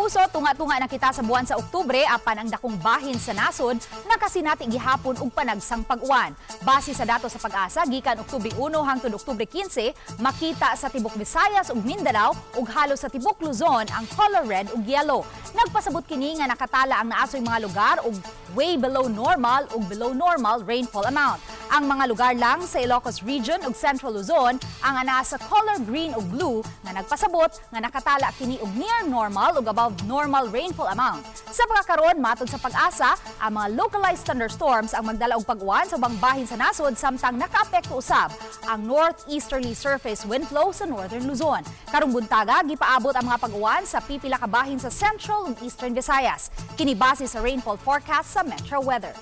Kapuso, tunga-tunga na kita sa buwan sa Oktubre apan ang dakong bahin sa nasod nakasinati gihapon og panagsang pag-uwan. Base sa datos sa PAGASA gikan Oktubre 1 hangtod Oktubre 15, makita sa tibok Visayas ug Mindanao ug halos sa tibok Luzon ang color red ug yellow. Nagpasabot kini nga nakatala ang naasoy mga lugar og way below normal ug below normal rainfall amount. Ang mga lugar lang sa Ilocos Region ug Central Luzon ang anaa sa color green ug blue nga nagpasabot nga nakatala kini og near normal ug above normal rainfall amount. Sa pagkakaron, matod sa PAGASA, ang mga localized thunderstorms ang magdala og pag-uwan sa ubang bahin sa nasod samtang nakaapekto usab ang northeasterly surface wind flow sa Northern Luzon. Karong buntaga, gipaabot ang mga pag-uwan sa pipila ka bahin sa Central ug Eastern Visayas. Kini base sa rainfall forecast sa Metro Weather.